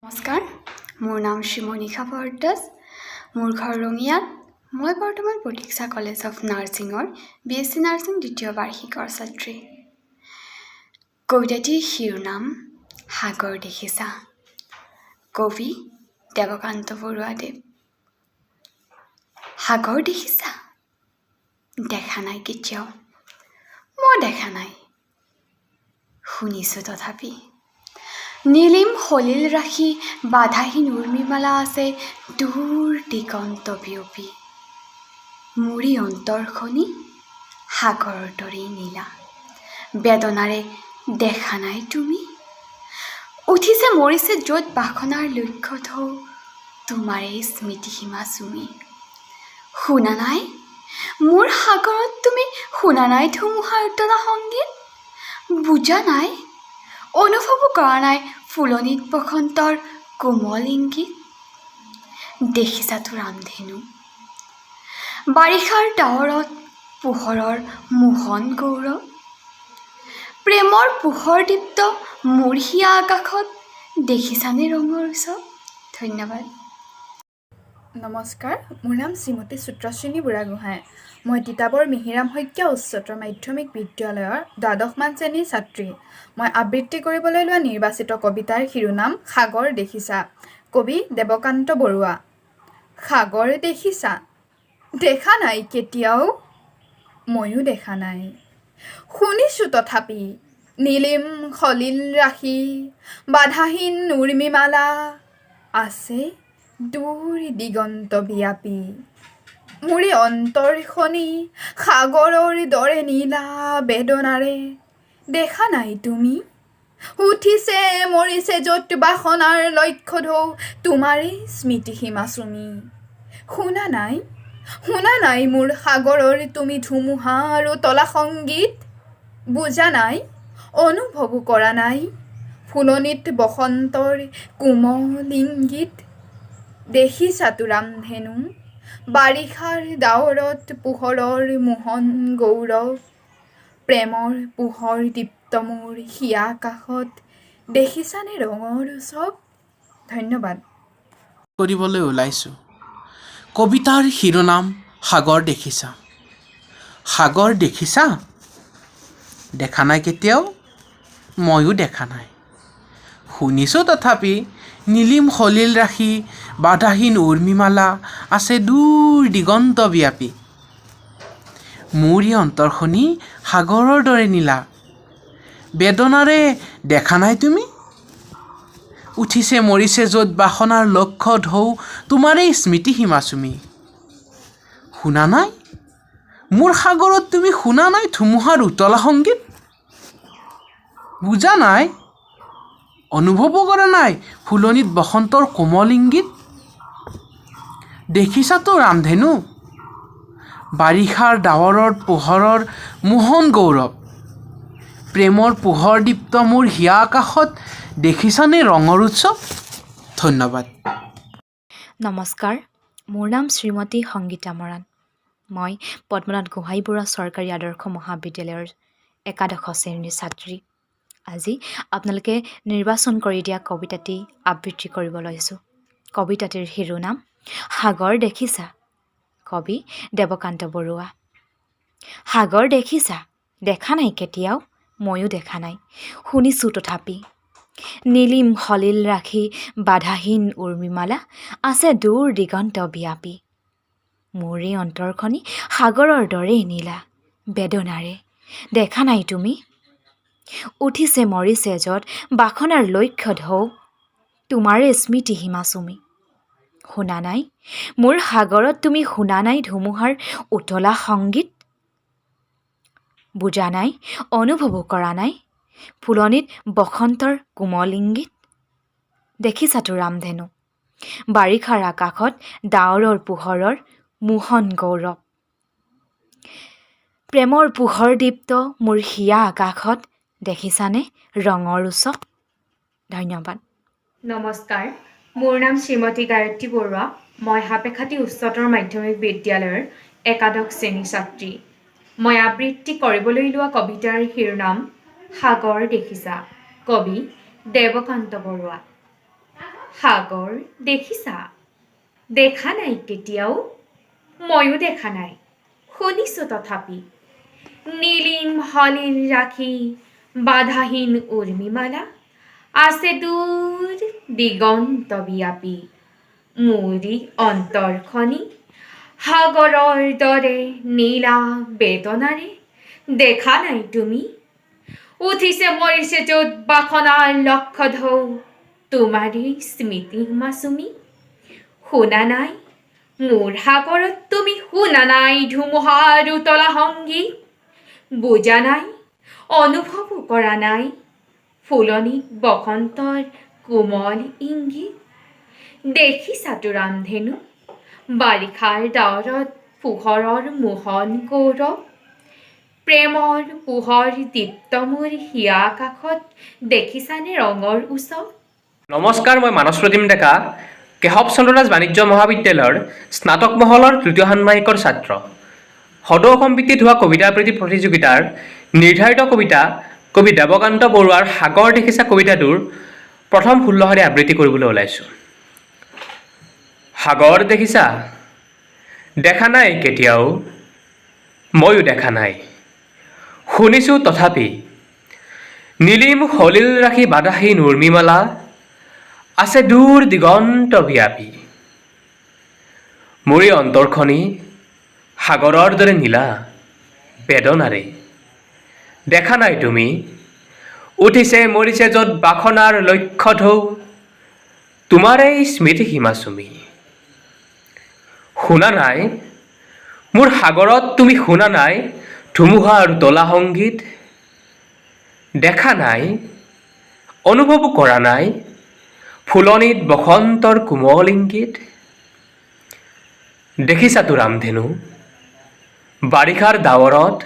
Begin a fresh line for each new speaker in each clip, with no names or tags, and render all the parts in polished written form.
নমস্কাৰ, মোৰ নাম শ্ৰীমণিষা ভৰদ্বাজ। মোৰ ঘৰ ৰঙিয়াত। মই বৰ্তমান প্ৰতীক্ষা কলেজ অফ নাৰ্ছিঙৰ বিএছচি নাৰ্ছিং দ্বিতীয় বাৰ্ষিকৰ ছাত্ৰী। কবিতাটিৰ শিৰোনাম "সাগৰ দেখিছা"। কবি দেৱকান্ত বৰুৱাদেৱ। সাগৰ দেখিছা? দেখা নাই কেতিয়াও, মই দেখা নাই। শুনিছোঁ তথাপি, নীলিম সলিল ৰাশি বাধাহীন উৰ্মিমালা আছে দূৰ দিগন্ত বিয়পি। মোৰে অন্তৰখনি সাগৰৰ দৰেই নীলা বেদনাৰে, দেখা নাই তুমি? উঠিছে মৰিছে য'ত বাসনাৰ লক্ষ্য ঢৌ, তোমাৰেই স্মৃতিসীমা চুমি। শুনা নাই মোৰ সাগৰত তুমি শুনা নাই ধুমুহাৰ উতলা সংগীত? বুজা নাই, অনুভৱো কৰা নাই ফুলনিত বসন্তৰ কোমল ইংগিত? দেখিছাতো ৰামধেনু, বাৰিষাৰ ডাৱৰত পোহৰৰ মোহন গৌৰৱ। প্ৰেমৰ পোহৰ দীপ্ত মোৰ হিয়া আকাশত দেখিছানে ৰঙৰ উৎসৱ? ধন্যবাদ।
নমস্কাৰ, মোৰ নাম শ্ৰীমতী সূত্ৰশ্বিনী বুঢ়াগোহাঁই। মই তিতাবৰ মিহিৰাম শইকীয়া উচ্চতৰ মাধ্যমিক বিদ্যালয়ৰ দ্বাদশমান শ্ৰেণীৰ ছাত্ৰী। মই আবৃত্তি কৰিবলৈ লোৱা নিৰ্বাচিত কবিতাৰ শিৰোনাম "সাগৰ দেখিছা", কবি দেৱকান্ত বৰুৱা। সাগৰ দেখিছা? দেখা নাই কেতিয়াও, ময়ো দেখা নাই। শুনিছোঁ তথাপি, নীলিম সলিল ৰাশি বাধাহীন উৰ্মিমালা আছে দূৰ দিগন্ত বিয়াপি। মোৰে অন্তৰখনি সাগৰৰ দৰে নীলা বেদনাৰে, দেখা নাই তুমি? উঠিছে মৰিছে য'ত বাসনাৰ লক্ষ্য ঢৌ, তোমাৰেই স্মৃতিসীমা চুমি। শুনা নাই, শুনা নাই মোৰ সাগৰৰ তুমি ধুমুহাৰ উতলা সংগীত? বুজা নাই, অনুভৱো কৰা নাই ফুলনিত বসন্তৰ কোমল ইংগিত? দেখিছাতো ৰামধেনু, বাৰিষাৰ ডাৱৰত পোহৰৰ মোহন গৌৰৱ। প্ৰেমৰ পোহৰ দীপ্ত মোৰ হিয়া আকাশত দেখিছানে ৰঙৰ উৎসৱ? ধন্যবাদ।
কৰিবলৈ ওলাইছোঁ। কবিতাৰ শিৰোনাম "সাগৰ দেখিছা"। সাগৰ দেখিছা? দেখা নাই কেতিয়াও, ময়ো দেখা নাই। শুনিছোঁ তথাপি, নীলিম সলিল ৰাশি বাধাহীন উৰ্মিমালা আছে দূৰ দিগন্ত ব্যাপী। মোৰ এই অন্তৰখনি সাগৰৰ দৰে নীলা বেদনাৰে, দেখা নাই তুমি? উঠিছে মৰিছে য'ত বাসনাৰ লক্ষ্য ঢৌ, তোমাৰেই স্মৃতিসীমা চুমি। শুনা নাই মোৰ সাগৰত তুমি শুনা নাই ধুমুহাৰ উতলা সংগীত? বুজা নাই, অনুভৱো কৰা নাই ফুলনিত বসন্তৰ কোমল ইংগিত? দেখিছাতো ৰামধেনু, বাৰিষাৰ ডাৱৰত পোহৰৰ মোহন গৌৰৱ। প্ৰেমৰ পোহৰ দীপ্ত মোৰ হিয়া আকাশত দেখিছানে ৰঙৰ উৎসৱ? ধন্যবাদ।
নমস্কাৰ, মোৰ নাম শ্ৰীমতী সংগীতা মৰাণ। মই পদ্মনাথ গোহাঁই বৰুৱা চৰকাৰী আদৰ্শ মহাবিদ্যালয়ৰ একাদশ শ্ৰেণীৰ ছাত্ৰী। আজি আপোনালোকে নিৰ্বাচন কৰি দিয়া কবিতাটি আবৃত্তি কৰিব লৈছোঁ। কবিতাটিৰ শিৰোনাম "সাগৰ দেখিছা", কবি দেৱকান্ত বৰুৱা। সাগৰ দেখিছা? দেখা নাই কেতিয়াও, ময়ো দেখা নাই। শুনিছোঁ তথাপি, নীলিম সলিল ৰাশি বাধাহীন উৰ্মিমালা আছে দূৰ দিগন্ত বিয়াপি। মোৰে অন্তৰখনি সাগৰৰ দৰেই নীলা বেদনাৰে, দেখা নাই তুমি? উঠিছে মৰিছে য'ত বাসনাৰ লক্ষ্য ঢৌ, তোমাৰে স্মৃতি সীমা চুমি। শুনা নাই মোৰ সাগৰত তুমি শুনা নাই ধুমুহাৰ উতলা সংগীত? বুজা নাই, অনুভৱো কৰা নাই ফুলনিত বসন্তৰ কোমল ইংগিত? দেখিছাতো ৰামধেনু, বাৰিষাৰ আকাশত ডাৱৰৰ পোহৰৰ মোহন গৌৰৱ। প্ৰেমৰ পোহৰ দীপ্ত মোৰ হিয়া আকাশত দেখিছানে ৰঙৰ উৎসৱ? ধন্যবাদ।
নমস্কাৰ, মোৰ নাম শ্ৰীমতী গায়ত্ৰী বৰুৱা। মই সাপেখাতী উচ্চতৰ মাধ্যমিক বিদ্যালয়ৰ একাদশ শ্ৰেণীৰ ছাত্ৰী। মই আবৃত্তি কৰিবলৈ লোৱা কবিতাৰ শিৰোনাম "সাগৰ দেখিছা", কবি দেৱকান্ত বৰুৱা। সাগৰ দেখিছা? দেখা নাই কেতিয়াও? ময়ো দেখা নাই, শুনিছোঁ তথাপি। নীলিম সলিল ৰাখি বাধাহীন উৰ্মিমালা আছে দূৰ দিগন্ত বিয়াপি। মোৰে অন্তৰখনি সাগৰৰ দৰে নীলা বেদনাৰে। দেখা নাই তুমি? উঠিছে মৰিছে য'ত বাসনাৰ লক্ষ্য ঢৌ, তোমাৰেই স্মৃতি মাচুমি। শুনা নাই? মোৰ সাগৰত তুমি শুনা নাই ধুমুহাৰ উতলা সংগীত? বুজা নাই, অনুভৱো কৰা নাই ফুলনিত বসন্তৰ কোমল ইংগিত? দেখিছাতো ৰামধেনু, বাৰিষাৰ ডাৱৰত পোহৰৰ মোহন গৌৰৱ। প্ৰেমৰ পোহৰ দীপ্ত মোৰ হিয়া আকাশত। দেখিছানে ৰঙৰ উৎসৱ?
নমস্কাৰ, মই মানস প্ৰতিম ডেকা, কেশৱ চন্দ্ৰ দাস বাণিজ্য মহাবিদ্যালয়ৰ স্নাতক মহলৰ তৃতীয় ষান্মাসিকৰ ছাত্ৰ। সদৌ অসম ভিত্তিত হোৱা কবিতা আবৃত্তি প্ৰতিযোগিতাৰ নিৰ্ধাৰিত কবিতা কবি দেৱকান্ত বৰুৱাৰ সাগৰ দেখিছা কবিতাটোৰ প্ৰথম 16 শাৰী আবৃত্তি কৰিবলৈ ওলাইছোঁ। সাগৰ দেখিছা? দেখা নাই কেতিয়াও? ময়ো দেখা নাই, শুনিছোঁ তথাপি। নীলিম সলিল ৰাখি বাধাহীন উৰ্মিমালা আছে দূৰ দিগন্ত ব্যাপী। মোৰে অন্তৰখনি সাগৰৰ দৰে নীলা বেদনাৰে। দেখা নাই তুমি? উঠিছে মৰিছে য'ত বাসনাৰ লক্ষ্য ঢৌ, তোমাৰেই স্মৃতি সীমা চুমি। শুনা নাই? মোৰ সাগৰত তুমি শুনা নাই ধুমুহাৰ উতলা সংগীত? দেখা নাই, অনুভৱো কৰা নাই ফুলনিত বসন্তৰ কোমল ইংগিত? দেখিছাতো ৰামধেনু, বাৰিষাৰ ডাৱৰত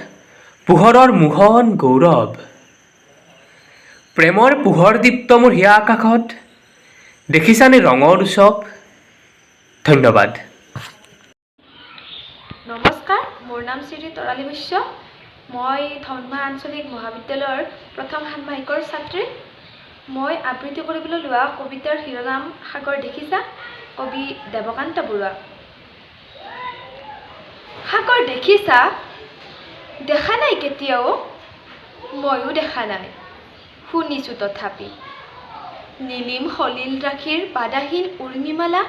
পোহৰৰ মোহন গৌৰৱ। প্ৰেমৰ পোহৰ দীপ্ত মোৰ হিয়া আকাশত। দেখিছানে ৰঙৰ উৎসৱ? ধন্যবাদ।
নমস্কাৰ, মোৰ নাম শ্ৰী তৰালী বৈশ্য। মই ধনমা আঞ্চলিক মহাবিদ্যালয়ৰ প্ৰথম ষান্মাসিকৰ ছাত্ৰী। মই আবৃত্তি কৰিবলৈ লোৱা কবিতাৰ শিৰোনাম সাগৰ দেখিছা, কবি দেৱকান্ত বৰুৱা। সাগৰ দেখিছা? দেখা নাই কেতিয়াও? ময়ো দেখা নাই, শুনিছোঁ তথাপি। নীলিম সলিল ৰাশিৰ বাধাহীন উৰ্মিমালা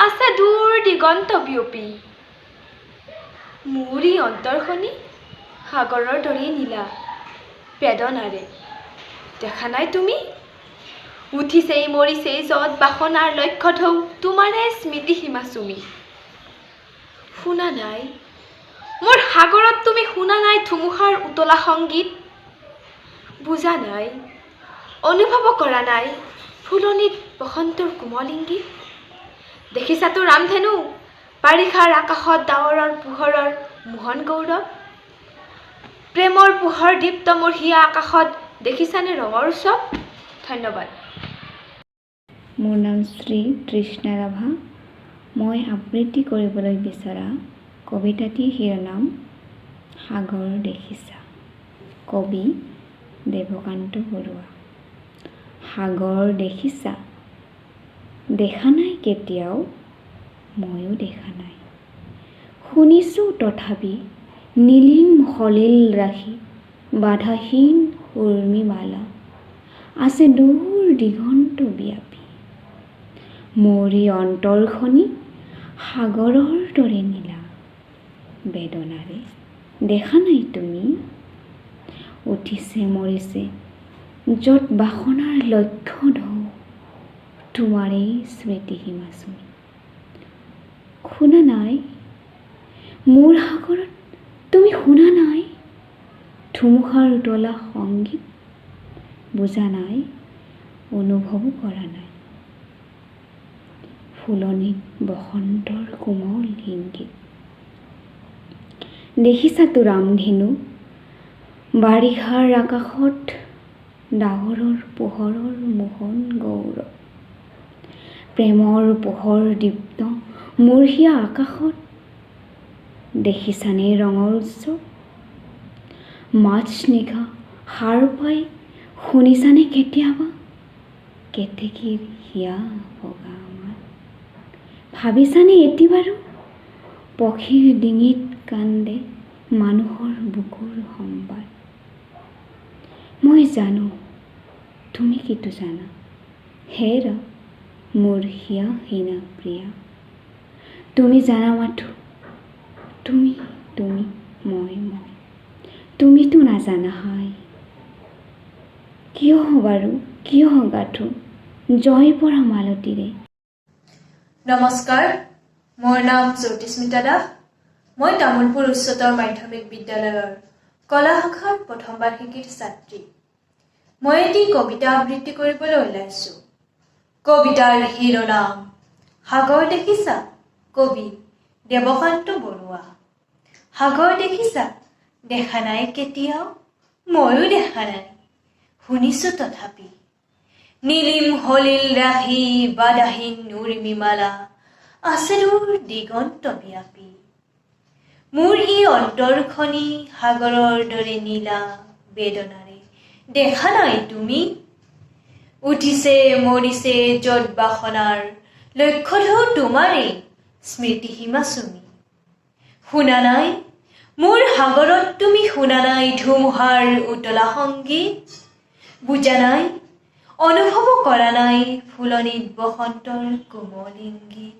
আছে দূৰ দিগন্ত বিয়পি। মোৰ এই অন্তৰখনি সাগৰৰ দৰেই নীলা বেদনাৰে। দেখা নাই তুমি? উঠিছেই মৰিছেই য'ত বাসনাৰ লক্ষ্য ঢৌ, তোমাৰে স্মৃতি সীমা চুমি। শুনা নাই? মোৰ সাগৰত তুমি শুনা নাই ধুমুহাৰ উতলা সংগীত? বুজা নাই, অনুভৱো কৰা নাই ফুলনিত বসন্তৰ কোমল ইংগিত? দেখিছাতো ৰামধেনু, বাৰিষাৰ আকাশত ডাৱৰৰ পোহৰৰ মোহন গৌৰৱ। প্ৰেমৰ পোহৰ দীপ্ত মোৰ হিয়া আকাশত। দেখিছানে ৰঙৰ উৎসৱ? ধন্যবাদ।
মোৰ নাম শ্ৰী তৃষ্ণা ৰাভা। মই আবৃত্তি কৰিবলৈ বিচৰা কবিতাটিৰ শিৰোনাম সাগৰ দেখিছা, কবি দেৱকান্ত বৰুৱা। সাগৰ দেখিছা? দেখা নাই কেতিয়াও? ময়ো দেখা নাই, শুনিছোঁ তথাপি। নীলিম সলিল ৰাশি বাধাহীন উৰ্মিমালা আছে দূৰ দিগন্ত ব্যাপী। মোৰ এই অন্তৰখনি সাগৰৰ দৰে নীলা বেদনাৰে। দেখা নাই তুমি? উঠিছে মৰিছে য'ত বাসনাৰ লক্ষ্য ঢৌ, তোমাৰেই স্মৃতি সীমা চুমি। শুনা নাই? মোৰ সাগৰত তুমি শুনা নাই ধুমুহাৰ উতলা সংগীত? বুজা নাই, অনুভৱো কৰা নাই ফুলনিত বসন্তৰ কোমল ইংগিত? দেখিছাতো ৰামধেনু, বাৰিষাৰ আকাশত ডাৱৰৰ পোহৰৰ মোহন গৌৰৱ। প্ৰেমৰ পোহৰ দীপ্ত মোৰ হিয়া আকাশত। দেখিছানে ৰঙৰ উৎসৱ? মাজ নিশা সাৰ পাই শুনিছানে কেতিয়াবা? কেতেকীৰ হিয়া ভগা মাত। ভাবিছানে এটি বাৰু পক্ষীৰ ডিঙিত কান্দে মানুহৰ বুকুৰ সম্বাদ? মই জানো, তুমি কিটো জানা, হেৰা মোৰ হিয়াহীনা প্ৰিয়া। তুমি জানা মাথো তুমি তুমি মই মই, তুমিতো নাজানা হায়। কিয় বাৰু কিয় গাথো জয় পৰা মালতীৰে?
নমস্কাৰ, মোৰ নাম জ্যোতিস্মিতা দাস। মই তামোলপুৰ উচ্চতৰ মাধ্যমিক বিদ্যালয়ৰ কলা শাখাৰ প্ৰথম বাৰ্ষিকীৰ ছাত্ৰী। মই এটি কবিতা আবৃত্তি কৰিবলৈ ওলাইছোঁ। কবিতাৰ শিৰোনাম সাগৰ দেখিছা, কবি দেৱকান্ত বৰুৱা। সাগৰ দেখিছা, দেখা নাই কেতিয়াও, ময়ো দেখা নাই, শুনিছো তথাপি। নীলিম সলিল ৰাশি বাধাহীন উৰ্মিমালা আছে দূৰ দিগন্ত ব্যাপী। মোৰ ই অন্তৰখনি সাগৰৰ দৰে নীলা বেদনাৰে, দেখা নাই তুমি? উঠিছে মৰিছে য'ত বাসনাৰ লক্ষ্য ঢৌ তোমাৰেই স্মৃতিসীমা চুমি। শুনা নাই মোৰ সাগৰত তুমি, শুনা নাই ধুমুহাৰ উতলা সংগীত? বুজা নাই, অনুভৱো কৰা নাই ফুলনিত বসন্তৰ কোমল ইংগিত?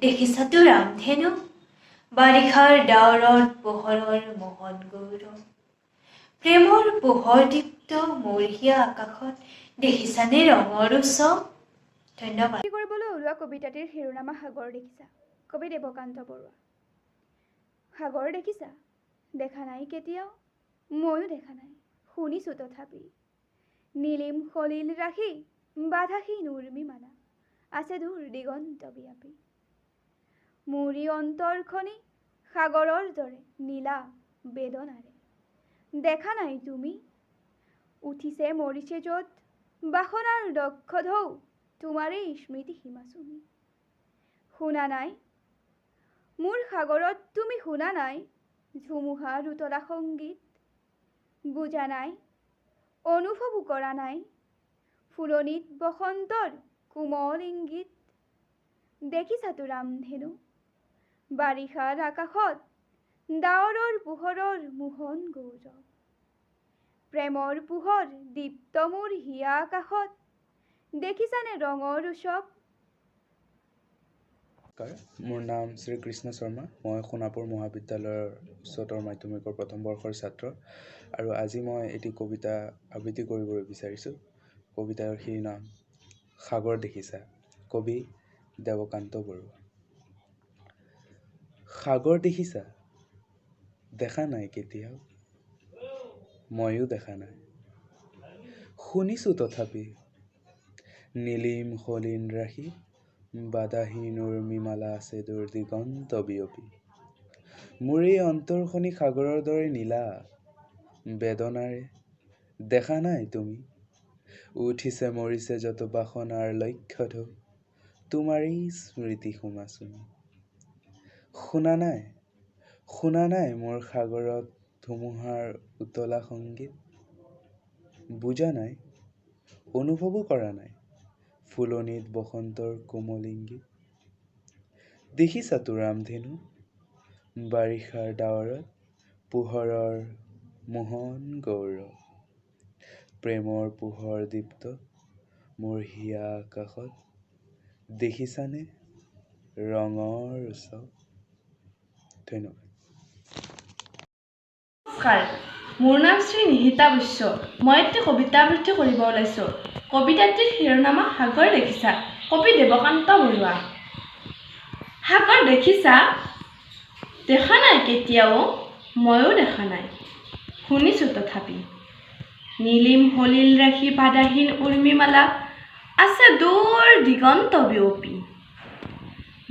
দেখিছাতো ৰামধেনু, বাৰিষাৰ ডাৱৰত পোহৰৰ মোহন গৌৰৱ, প্ৰেমৰ পোহৰ দীপ্ত মোৰ হিয়া আকাশত, দেখিছানে ৰঙৰ উৎসৱ? ধন্যবাদ।
কৰিবলৈ ওলোৱা কবিতাটিৰ শিৰোনামা সাগৰ দেখিছা, কবি দেৱকান্ত বৰুৱা। সাগৰ দেখিছা, দেখা নাই কেতিয়াও, ময়ো দেখা নাই, শুনিছোঁ তথাপি। নীলিম সলিল ৰাশি বাধাহীন উৰ্মিমালা আছে দূৰ দিগন্ত ব্যাপী। মোৰ ই অন্তৰখনি সাগৰৰ দৰে নীলা বেদনাৰে, দেখা নাই তুমি? উঠিছে মৰিছে য'ত বাসনাৰ দক্ষ ঢৌ তোমাৰেই স্মৃতি সীমা চুমি। শুনা নাই মোৰ সাগৰত তুমি, শুনা নাই ধুমুহাৰ উতলা সংগীত? বুজা নাই, অনুভৱো কৰা নাই ফুলনিত বসন্তৰ কোমল ইংগিত? দেখিছাতো ৰামধেনু, বাৰিষাৰ আকাশত ডাৱৰৰ পোহৰৰ মোহন গৌৰৱ, প্ৰেমৰ পোহৰ দীপ্ত মোৰ হিয়া আকাশত, দেখিছানে ৰঙৰ উৎসৱ?
নমস্কাৰ, মোৰ নাম শ্ৰী কৃষ্ণ শৰ্মা। মই সোণাপুৰ মহাবিদ্যালয়ৰ উচ্চতৰ মাধ্যমিকৰ প্ৰথম বৰ্ষৰ ছাত্ৰ আৰু আজি মই এটি কবিতা আবৃত্তি কৰিবলৈ বিচাৰিছোঁ। কবিতাৰ শিৰোনাম সাগৰ দেখিছা, কবি দেৱকান্ত বৰুৱা। সাগৰ দেখিছা, দেখা নাই কেতিয়াও, ময়ো দেখা নাই, শুনিছোঁ তথাপি। নীলিম সলিল ৰাশি বাধাহীন উৰ্মিমালা আছে দূৰ দিগন্ত বিয়পি। মোৰ এই অন্তৰখনি সাগৰৰ দৰে নীলা বেদনাৰে, দেখা নাই তুমি? উঠিছে মৰিছে যত বাসনাৰ লক্ষ্য ঢৌ তোমাৰেই স্মৃতি সীমা চুমি। শুনা নাই, শুনা নাই মোৰ সাগৰত ধুমুহাৰ উতলা সংগীত? বুজা নাই, অনুভৱো কৰা নাই ফুলনিত বসন্তৰ কোমল ইংগিত? দেখিছাতো ৰামধেনু, বাৰিষাৰ ডাৱৰত পোহৰৰ মোহন গৌৰৱ, প্ৰেমৰ পোহৰ দীপ্ত মোৰ হিয়া আকাশত, দেখিছানে ৰঙৰ উৎসৱ? ধন্যবাদ।
নমস্কাৰ, মোৰ নাম শ্ৰী নিহিতা বৈশ্য। মই এটি কবিতা আবৃত্তি কৰিব ওলাইছোঁ। কবিতাটিৰ শিৰোনামা সাগৰ দেখিছা, কবি দেৱকান্ত বৰুৱা। সাগৰ দেখিছা, দেখা নাই কেতিয়াও, ময়ো দেখা নাই, শুনিছোঁ তথাপি। নীলিম সলিল ৰাশি বাধাহীন উৰ্মিমালা আছে দূৰ দিগন্ত বিয়পি।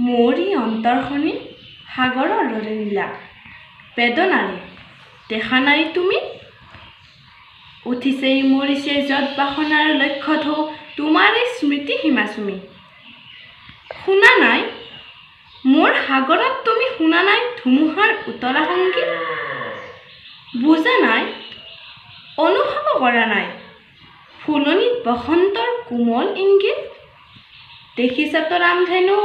মোৰ ই অন্তৰখনি সাগৰৰ দৰে নীলা বেদনাৰে, দেখা নাই তুমি? উঠিছে মৰিছে য'ত বাসনাৰ লক্ষ্য ঢৌ তোমাৰে স্মৃতি সীমা চুমি। শুনা নাই মোৰ সাগৰত তুমি, শুনা নাই ধুমুহাৰ উতলা সংগীত? বুজা নাই, অনুভৱো কৰা নাই ফুলনিত বসন্তৰ কোমল ইংগিত? দেখিছাতো ৰামধেনু,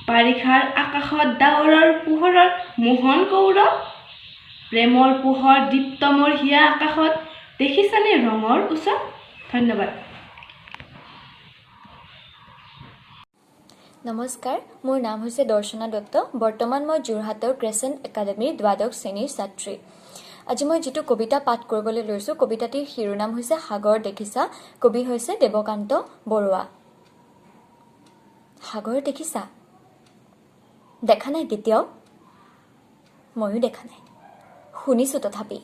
বাৰিষাৰ আকাশত ডাৱৰৰ পোহৰৰ মোহন গৌৰৱ? প্ৰেমৰ পোহৰ দীপ্ত মোৰ হিয়া আকাশত, দেখিছানে ৰঙৰ উৎসৱ? ধন্যবাদ।
নমস্কাৰ, মোৰ নাম হৈছে দৰ্শনা দত্ত। বৰ্তমান মই যোৰহাটৰ ক্ৰেচেণ্ট একাডেমীৰ দ্বাদশ শ্ৰেণীৰ ছাত্ৰী। আজি মই যিটো কবিতা পাঠ কৰিবলৈ লৈছোঁ, কবিতাটিৰ শিৰোনাম হৈছে সাগৰ দেখিছা। কবি হৈছে দেৱকান্ত বৰুৱা। সাগৰ দেখিছা? দেখা নাই কেতিয়াও? ময়ো দেখা নাই, শুনিছোঁ তথাপি।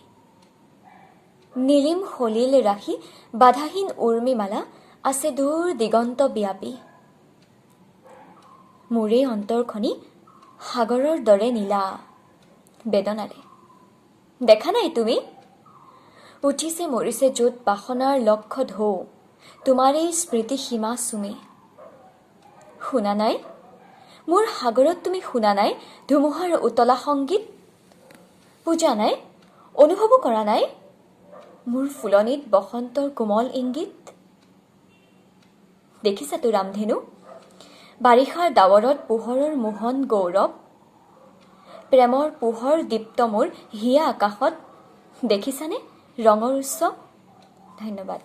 নীলিম সলিল ৰাশি বাধাহীন উৰ্মিমালা আছে দূৰ দিগন্ত ব্যাপী। মোৰেই অন্তৰখনি সাগৰৰ দৰে নীলা বেদনাৰে। দেখা নাই তুমি? উঠিছে মৰিছে য'ত বাসনাৰ লক্ষ্য ঢৌ, তোমাৰেই স্মৃতি সীমা চুমি। শুনা নাই মোৰ সাগৰত তুমি? শুনা নাই ধুমুহাৰ উতলা সংগীত? বুজা নাই, অনুভৱো কৰা নাই মোৰ ফুলনিত বসন্তৰ কোমল ইংগিত? দেখিছাতো ৰামধেনু, বাৰিষাৰ ডাৱৰত পোহৰৰ মোহন গৌৰৱ? প্ৰেমৰ পোহৰ দীপ্ত মোৰ হিয়া আকাশত, দেখিছানে ৰঙৰ উৎসৱ? ধন্যবাদ।